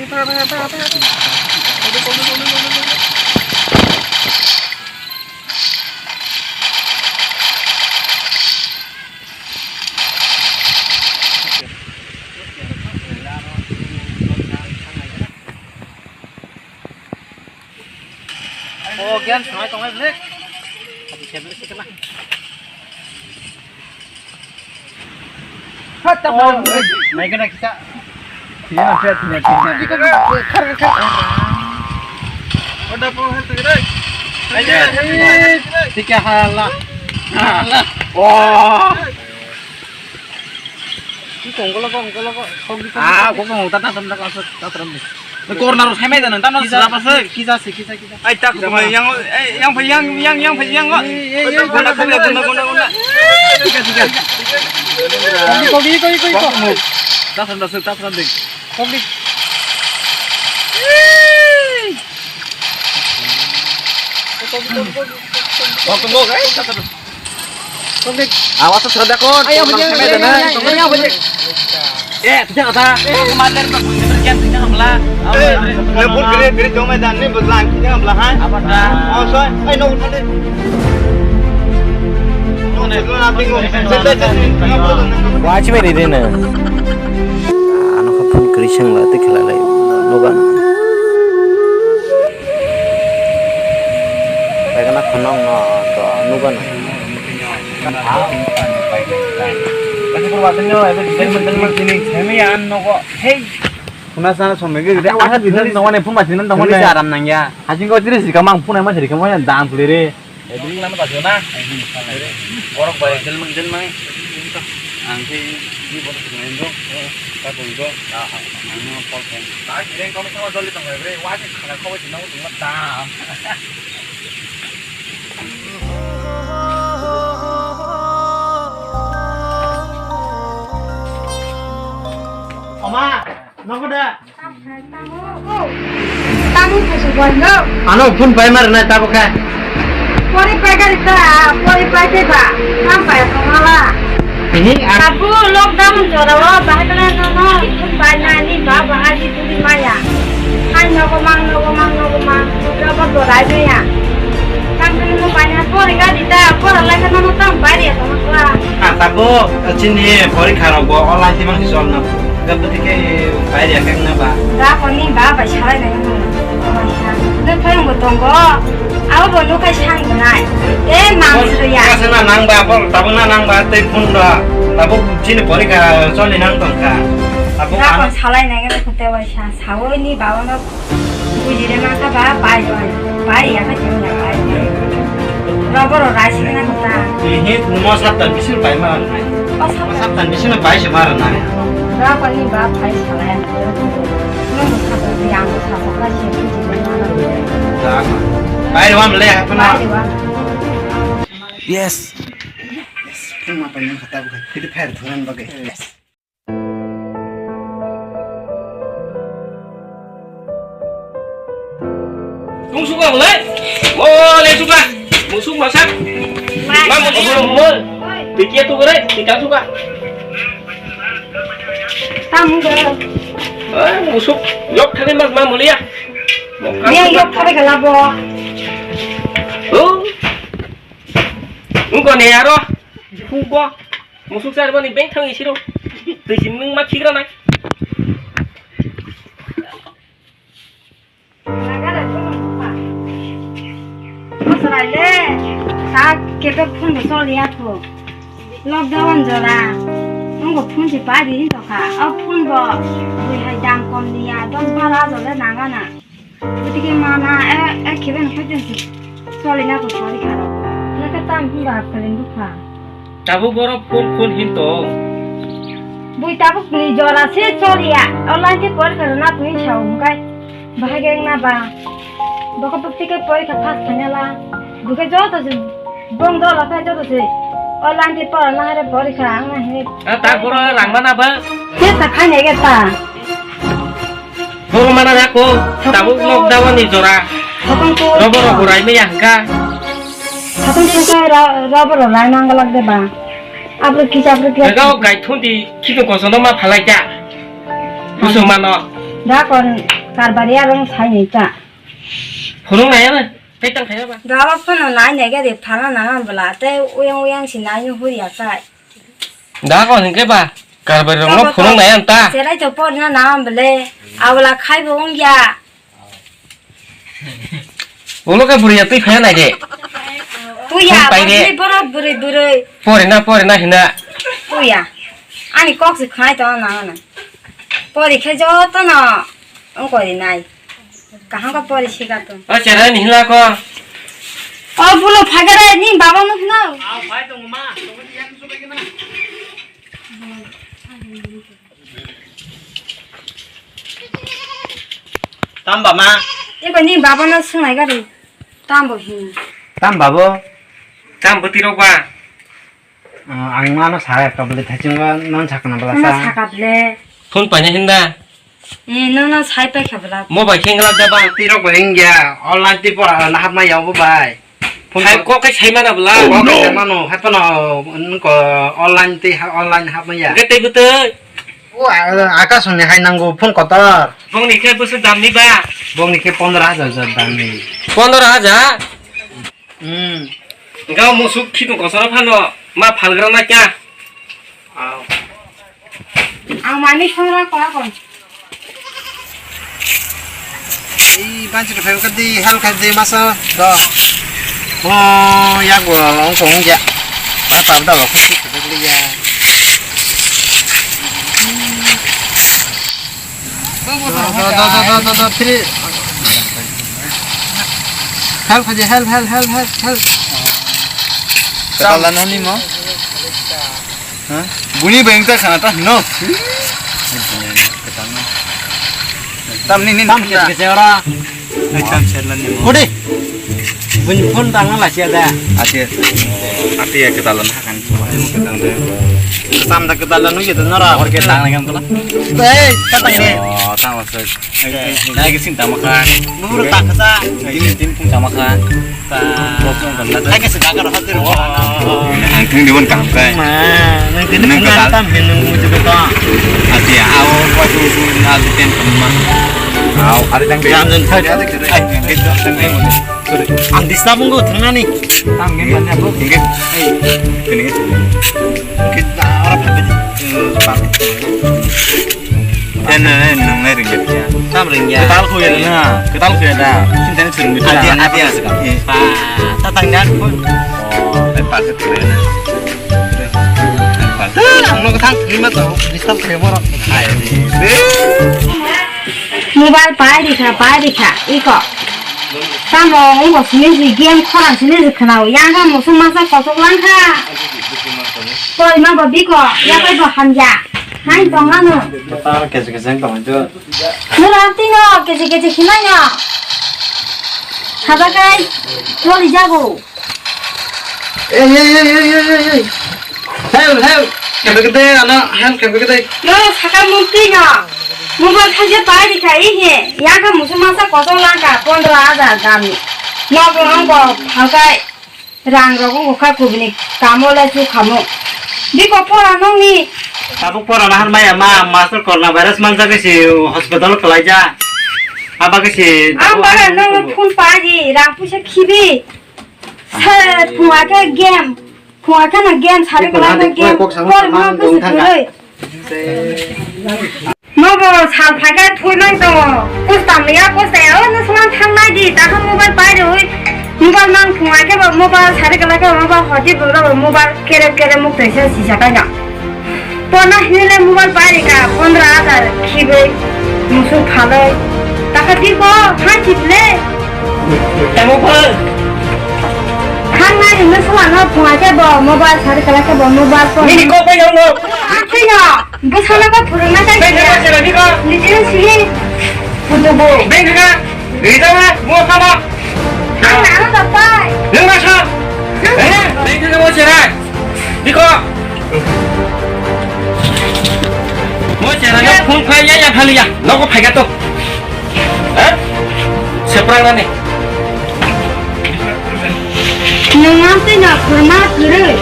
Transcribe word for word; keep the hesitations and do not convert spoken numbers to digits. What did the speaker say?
O, game sanai tongnai bwle. Ati se bwle sikla. Hat, ta. Oh, naikena kita. Tidak, tidak, tidak, tidak. Khar, khar, khar. Udah, pulang, hat, tidak. Ayo, ayo, ayo. Tiga hala. Hala. Wah. Ki kong kolo kong kolo kong kong kong. Ah, kong kong ta ta tam ta ta ta tam. Ni corner sai mai da nang ta nang sura pa se. Kisa se kisa kisa. Ai ta ko yang yang yang yang yang yang. Gona gona gona gona. Kong kong kong kong kong. Ta tam ta se ta tam ding. Kong ding. Kong kong kong. Awas, sudah kon. Ayo, ayo, ayo, ayo, ayo, ayo. Eh, tidak ada. Eh, kemarin berjalan tidak hamla. Eh, lebur gede gede jomai dan ini berjalan tidak hamla hai. Apa dah? Oh, so, eh, no, no, no. Watch me, didin. Ano kapun kerisang lah, tu khala lai, logan. Paikana khonong no to nugo no. Kuna sana somne ge gede asa bidal no wane phun machine no wane aram nang ya. Hajing ko jiri sika mang phun ai machine ka mane dang pule re. Edring lama ta jona. Borok bai del mang del mang. Ang ke di borok sing endo. Ka to ido. Ang no call pen. Ta kireng kono sama joldi tong bai bre. Wa se khana khoboi sinna tong ma ta. Oma, nogo da. Tamo kusu bondo. Ano phun pai mar na tabo kha. Pori pai gari ta, pori pai te ba. Kam pai ko mala. Ini a- Abu lockdown jora wa bahai kala no no. Phun pai na ni ba ba aji turi maya. Hai no ko mang no ko mang no ko mang. Lo ko dorai maya. Kam kene no pai na pori gari ta, pora lai ka no no tam pai ya to makla. Ah, tabo, chini pori kharo go online ti mang si sol na. Gabati ke pai ya kang na ba. Da ko ni ba ba salai na no. Nung phai nung tongo. Abo bo nukai sang nai. E mang suru ya. Kasa na nang ba, abo tabo na nang ba, tei phun da. Tabo chini porikha choli nang tong kha. Tabo da ko ang salai na ga ko te wa sa, sawo ni ba no. Bujire ma ka ba, pai pai. Pai ya ka chong ya pai. Robo ro rai sing na ko ta. Ni he mo sat ta bisil pai ma nai. O sat ta bisil pai se ma nai. Ra pa ni ba pai salai. Nung sa ta yang sa sa ka si. Bai wan le ha na. Bai wan. Yes. Yes. Tuma pa yang kata bukan. Itu fair turan bagai. Yes. Tung suka mulai. Oh, le suka. Musuk masak. Ma musuk mo. Tikia tu gere, tikia suka. Tam gere. Eh, musuk. Yok thani mas ma mulia. Dia yok thani kala bo. Oh. Ungko ne aro. Hugo. Musuk sar bani beng thang isiro. Tui sim nung ma khigra nai. Masalaile, ta keto phone bo choli ya kho. Lockdown jora. Nungo phone se pai di hin tokha. O phone bo bui hai dam kom ni ya, dos bara jole nangana. Gotike mana, e, e, khiben hoiten se choli na ko choli kharo. Naka tam hin ba kalen dukha. Tabuk borok phone phone hin tong. Bui tabuk ni jora se choliya. Online te porikha rwna twi sao hwnkhe bahai khe wngna ba. Bokha bwtwi khe porikha pass khainala. Bui khe joto se bong dola khe joto se online te porana hare porikha wngna hini. A ta boro rang mana ba? Te ta khainai khe ta. Boro mana ya ko, tabuk lockdown ni jora. Robo robo rai me ya hwnkha. Satung sungsa ro-, robo ro rai nang galak de ba. Abro kisa abro kisa. Ega o gai thun di khito koso no ma phalai ta. Buso mano. Da kon karbari arong sai ni ta. Phunuk nai ya ba? Tei tang khai ya ba? Da ba phano nai nai ga de phala na bla te uyang uyang si nai ni huri ya sai. Da kon hingke ba? Karbari rong no phunuk nai ya ta. Serai to por na na bele. Abla khai bo ung ya. Ulo khe bwrwi ya twi phaiya nai de. Twi ya, phone pai de. Bwrwi borok bwrwi bwrwi. Pori na, pori na hina. Twi ya. Ani kok se khnai to na na. Pori khe joto no ongkori nai. Kaham ka pori sika to. O chera ni hila ko. O bulo phagare ni baba no hino. Tam ba ma? Eko ni baba no swngnai gari. Tam bo hin. Tam babo? Tam bwtwi rok ba? Ah, ang mano sa ka bwlai thaichung ba non sakna bwla sa. Sakable. Phone paina hinda. Ni nono sai pai kha bwla. Mo bai khe nglak da ba? Tirok bai wngya, online ti pora na hapma ya bo bai. Phone hai kok kai sai mana bwla? Kok kai sai mano, hai phano nko online ti online hapma ya. Ge tei bwtwi. O, a-, Akash ni hai nango phone kotor. Bongni khe bwswk damni ba? Bongni khe pondro hajar jat damni. Pondro hajar? Hmm. Gao musuk khitung kosoro phano ma phalgra na kya? Ang mani songra kora kon. Ei banchi rok phai kadi hal khai de masa do. O yak bo ong kong ya. Ma pam da ba khusi khusi li ya. Do, do, do, do, do, do, do, three. Help, help, help, help, help, help. Kepala noni mo? Hah? Buni bengta sana ta, no? Tam ni, ni, tam ni, kecil, kecil ora. Ai, tam serlan ni mo. Kode? Bun phone tang na lasia da. Ati, ati ya ketalan hakan. Tam da ketalan nu gitu nora. Hor ke tang lagi am tula. Ei, tatang ni. Oh, tang masuk. Nai ke sing tama kha. Bubur tak kha. Ini tin pun tama kha. Hai ke sing kakar hotir. Ang tin diwan kam kai. Ma, nang tin pun tam hin nang muju ke ta. Ati ya, awo wa tu tu na tu ten pun ma. Awo, ada yang dia. Yang dan tadi ada kira. Ai, yang dia dan dia. Sorry. Ang disturb mo thangnani. Tam game ban jabo. Game. Hey. Kene. Kita ora phabe. Par. Ken na nang nai ring ya. Tam ring ya. Ketal khu ya na. Ketal khu ya da. Sintani sering gitu. Ati ati ya. Pa. Tatang dan pun. Oh, lepas itu ya. Lepas. Ang no thang lima to. Disturb khe borok. Hai. Mobile pai rikha, pai rikha, iko. Tamo wngbo sini si game khorang sini si khwnao, yang kha musuk masa kochok lang kha. Poi ma bo biko, yapai bo hamya. Hai tong ano. Tar kece kece tong jo. Nura tino kece kece hinai no. Habakai, toli jago. Ei, ei, ei. Help, help. Kebekde, ano, help, kebekde. No, saka mukti no. Mobile khaje pai di khai he. Yaka musu masa koto langka, pondro hajar dami. No, bo, ang bo, phalkai. Rang rogo kha kubini kamo la chu khamo. Biko pora nongni. Tabuk pora na han maya ma, master corona virus mansa ke si hospital kalaija. Aba ke si. Ang bara nong phone pai di, rang puisa khibi. Sir, phunga khe game. Phunga khe no game sari kwlai no game. Kor ma khe se kwlai. Nobo sal phaikhe thoi mang tongo. Kustam ya kustam ya o nusman thang nai di. Takha mobile pai roi. Mobile mang phunga khe bo mobile sari kwlai khe mobile hoti bo mobile kerep kerep muk tei se sisa kai no. Pona hinile mobile pai rika pondro hajar khibai musuk phaloi. Taka di ko ha chiple. Tamo phal. Hang nai rinno suma no phunga khe bo mobile sari kala khe bo mobile phone. Nini ko pai jang no. Akhai no. Bwsano ko phurungna chai. Pai jang no sira ni ko. Nijini sini. Putu bo. Bai kha. Rijama, mo kama. Ang nang no pai. Nang ma sa. Eh, bai kha mo sira. Biko. Mo chera no phone khai ya ya phali ya. Nogo phai ga to. Eh? Seprang nani. Nung ang tei no khurma khurui.